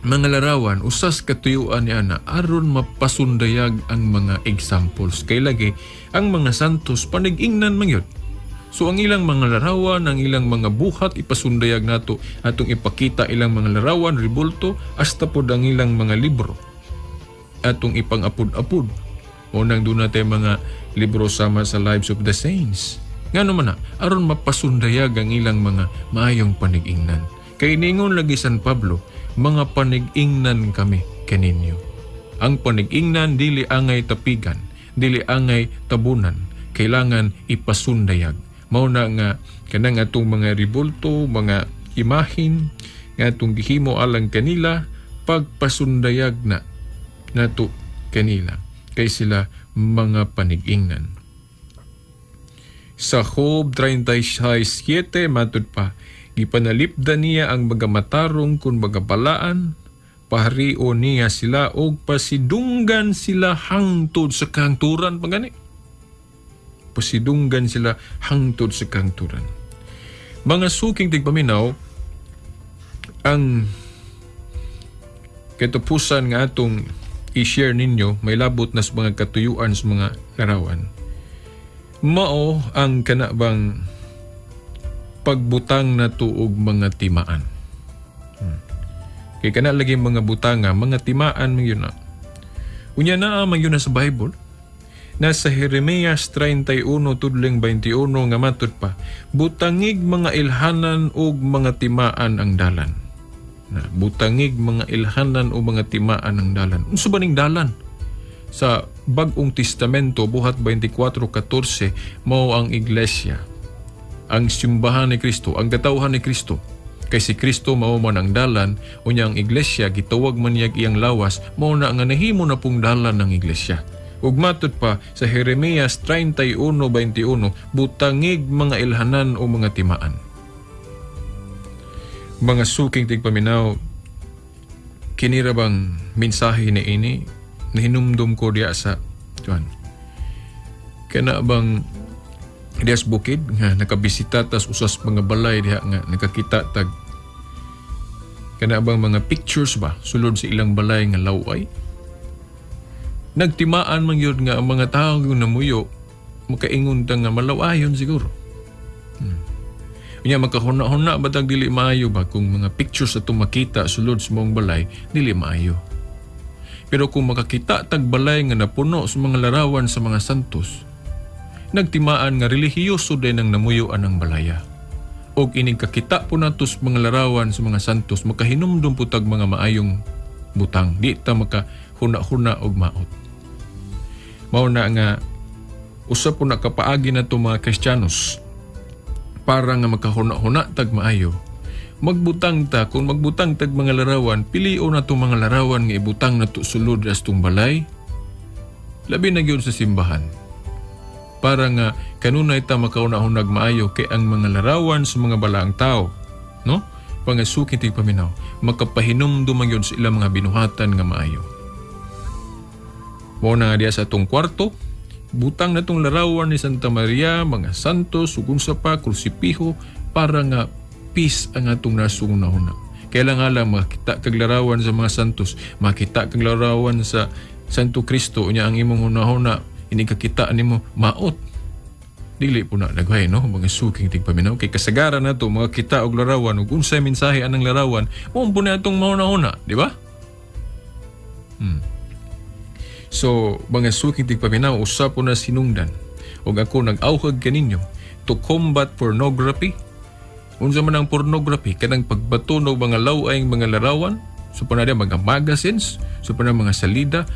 mga larawan, usas katuyuan ni ana aron mapasundayag ang mga examples. Kay lagi ang mga santos panig-ingnan man yun. So ang ilang mga larawan, ang ilang mga buhat, ipasundayag nato, atong ipakita ilang mga larawan, ribulto, hasta pod ang ilang mga libro. Atong ipang-apud-apud. O nang doon natin mga libro sama sa Lives of the Saints. Ngano man na, aron mapasundayag ang ilang mga maayong panig-ingnan. Kay ningon lagi San Pablo, mga panig-ingnan kami kaninyo. Ang panig-ingnan dili angay tapigan, dili angay tabunan, kailangan ipasundayag. Mao na nga kanang atong mga ribulto, mga imahin nga atong gihimo alang kanila, pagpasundayag na nato kanila kay sila mga panig-ingnan. Sa Job 36:7, matud pa, "Gipanalipdan niya ang mga matarong kun mga balaan, pahario niya sila og pasidunggan sila hangtod sa kahangturan." Pa gani. Pasidunggan sila hangtod sa kahangturan. Mga suking tigpaminaw, ang katapusan nga atong i-share ninyo may labot na sa mga katuyuan sa mga larawan. Mao ang kana bang pagbutang na tuog mga timaan. Kay kana lagi mga butanga, mga timaan man yun na. Unya naa man yun na sa Bible. Nasa Jeremias 31:21 nga matud pa, "Butangig mga ilhanan ug mga timaan ang dalan." Na, butangig mga ilhanan o mga timaan ang dalan. Unsa ba ning dalan? Sa Bag-ong Testamento, Buhat 24:14, mao ang iglesia. Ang simbahan ni Kristo, ang katawhan ni Kristo. Kay si Kristo mao man ang dalan, unya ang iglesia gitawag man niyag iyang lawas, mao na nga nahimo na pong dalan ng iglesia. Ug matud pa sa Jeremias 31:21, butangig mga ilhanan o mga timaan. Mga suking tigpaminaw, kinira bang mensahe ni ini nahinumdum ko diya sa tuan. Kana bang diya sa bukid nga nakabisita tas usas mga balay diha nga nakakita tag kana bang mga pictures ba sulod sa ilang balay nga laway. Nagtimaan man yun nga ang mga tao nga namuyo makaingon ta nga malawayon siguro. Unya makahuna-huna ba tag dili maayo ba kung mga pictures atong makita sulod sa maong balay dili maayo. Pero kung makakita tag balay nga napuno sa mga larawan sa mga santos, nagtimaan nga relihiyoso din ang namuyuan ang balaya. Og inig kakita po nato sa mga larawan sa mga santos, makahinumdum po tag mga maayong butang. Di ta makahuna-huna og maot. Mao na nga usa po na kapaagi na to, mga Kristiyanos, para nga makahuna-huna tag maayo. Magbutang ta, kung magbutang tag mga larawan, pilion na to mga larawan nga ibutang na to sulod sa balay, labi na gyud sa simbahan. Para nga kanunay ta makauna-hunag maayo kay ang mga larawan sa mga balaang tao, no? Pangasuki ti paminaw, makapahinumdum man gyud sa ilang mga binuhatan nga maayo. Mao na nga diya sa atong kwarto, Butang na tong larawan ni Santa Maria, mga santos, ug unsa pa, krusipiho, para nga peace ang atong nasugna-una. Kailangan nga lang makita kag larawan sa mga santos, makita kag larawan sa Santo Cristo, unya ang imong hunahuna, ini kakita nimo maot. Dili po na naghay, no, mga suking tigpaminaw, kay kasagaran na to mga kita og larawan ug unsay mensahe anang larawan, mao po na atong mahuna-huna, di ba? So, mga suking tigpaminaw, usa po na sinungdan. Ug ako nag-awhag kaninyo to combat pornography. Unsa man ang pornography? Kanang pagbato og mga law-ay mga larawan, so pa na mga magazines, so pa na mga salida,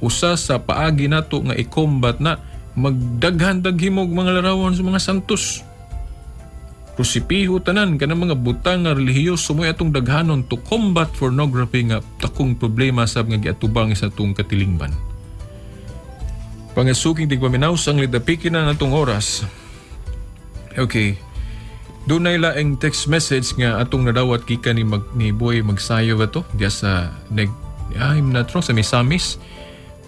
usa sa paagi nato nga i-combat na, magdaghan daghimog mga larawan sa mga santos. Krusipiho tanan, kanang mga butang nga relihiyoso mo atong daghanon to combat pornography nga dakong problema sab nga giatubang sa atong katilingban. Pangasuking tigpaminaw, sang lidapiki na natong oras. Okay. Dunay laing text message nga atong nadawat gikan ni Boy Magsayo ba to? Diya sa neg, I'm not wrong, sa Misamis.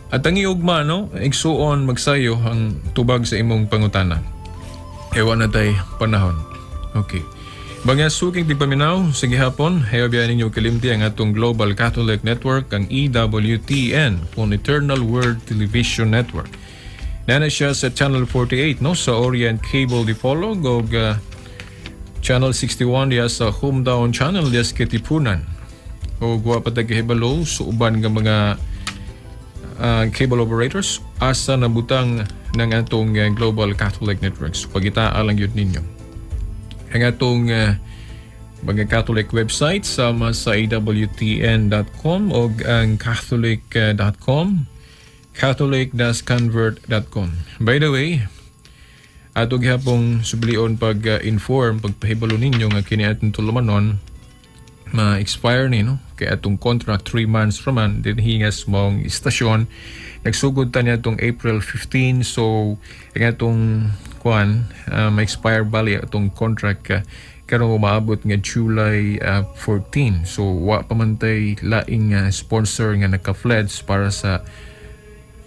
At ang iugma, no, igsuon Magsayo ang tubag sa imong pangutana. Ewan na tay panahon. Okay. Mga suking tigpaminaw, sige hapon, hayo biya ninyo kalimti ang atong Global Catholic Network, ang EWTN, kung Eternal Word Television Network. Nana siya sa Channel 48, no, sa Orient Cable Dipolog og Channel 61 diya sa Homedown Channel diya sa Katipunan. O wa pa kahibalo sa uban nga mga cable operators asa nabutang ng atong Global Catholic Network. So pagita lang yun ninyo. Ang atong mga Catholic website sama sa awtn.com o ang catholic.com, catholic-convert.com. By the way, ato gihapong sublion pag-inform, pagpahibalo ninyo nga kini atong tulumanon ma-expire ni, no, kay atong contract 3 months raman din hingas mong istasyon. Nagsugod ta niya atong April 15, so ang atong kuan ma-expire bali atong contract karon umaabot nga July 14. So wa pa man tay laing sponsor nga naka-pledge para sa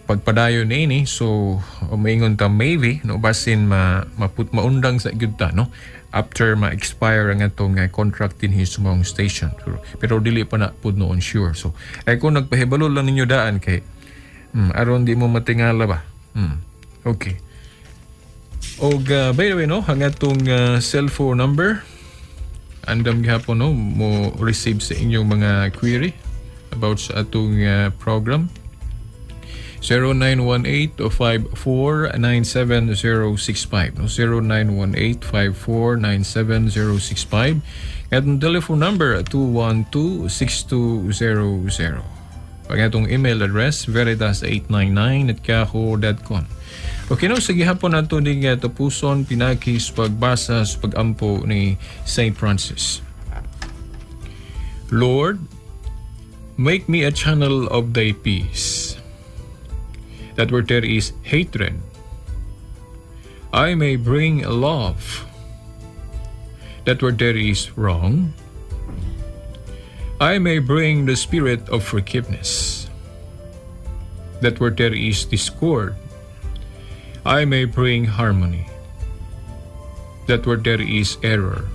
pagpadayon niini. So maingon ta, maybe, no, basin ma maput maundang sa gyud ta, no, after ma-expire ang atong contract dinhi sa maong station, pero dili pa na pud noon sure. So ay kung nagpahibalo lang ninyo daan kay aron di mo matingala ba. Okay. Og by the way, no, ang atong cellphone number, andam gihapon, no, mo receive sa inyong mga query about sa atong program, 0918-5497-065, no, 0918-5497-065. At ang telephone number, 212-6200. Pag atong email address, veritas899@yahoo.com. Okay, no, sige hapon nato ning tapuson pinagi sa pagbasa sa pagampo ni St. Francis. Lord, make me a channel of thy peace, that where there is hatred, I may bring love, that where there is wrong, I may bring the spirit of forgiveness, that where there is discord, I may bring harmony, that where there is error,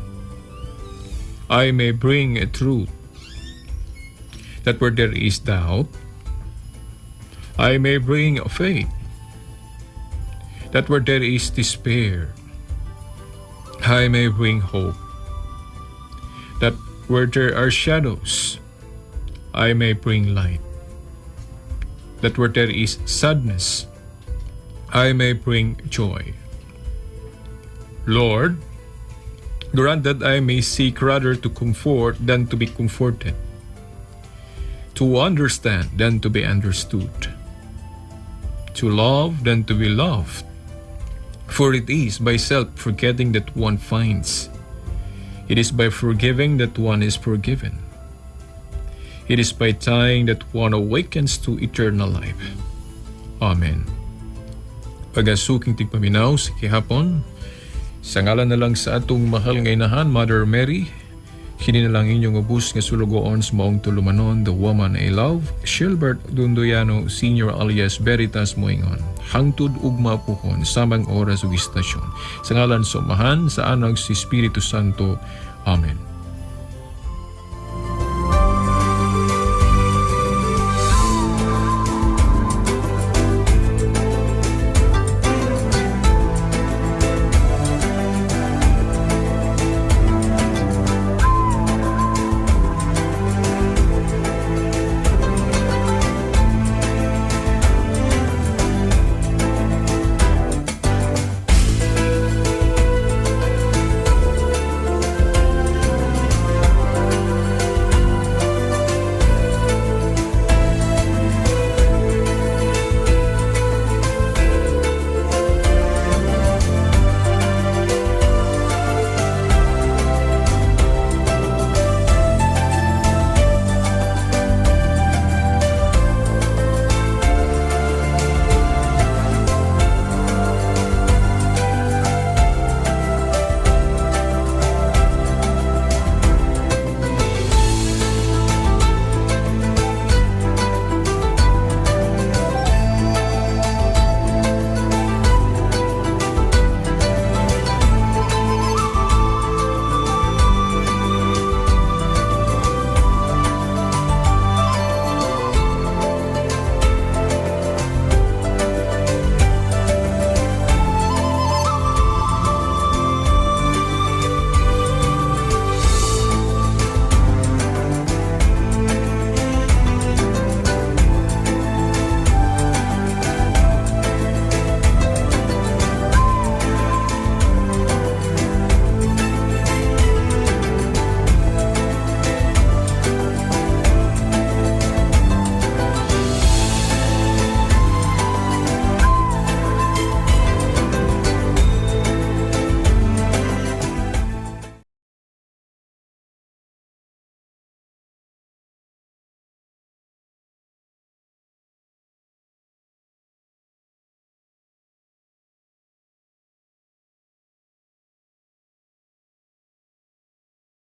I may bring truth, that where there is doubt, I may bring faith, that where there is despair, I may bring hope, that where there are shadows, I may bring light, that where there is sadness, I may bring joy. Lord, grant that I may seek rather to comfort than to be comforted, to understand than to be understood, to love than to be loved. For it is by self forgetting that one finds. It is by forgiving that one is forgiven. It is by dying that one awakens to eternal life. Amen. Pagasuking tigpaminaw sa kihapon, sa ngalan na lang sa atong mahal nga inahan, Mother Mary, Kini na lang inyong ubos nga sulugoon sa maong tulumanon, the woman I love, Shilbert Dundoyano Senior alias Veritas Moingon. Hangtod ugma puhon, samang oras ug istasyon. Sa ngalan sa Amahan, sa Anak, sa Espiritu Santo. Amen.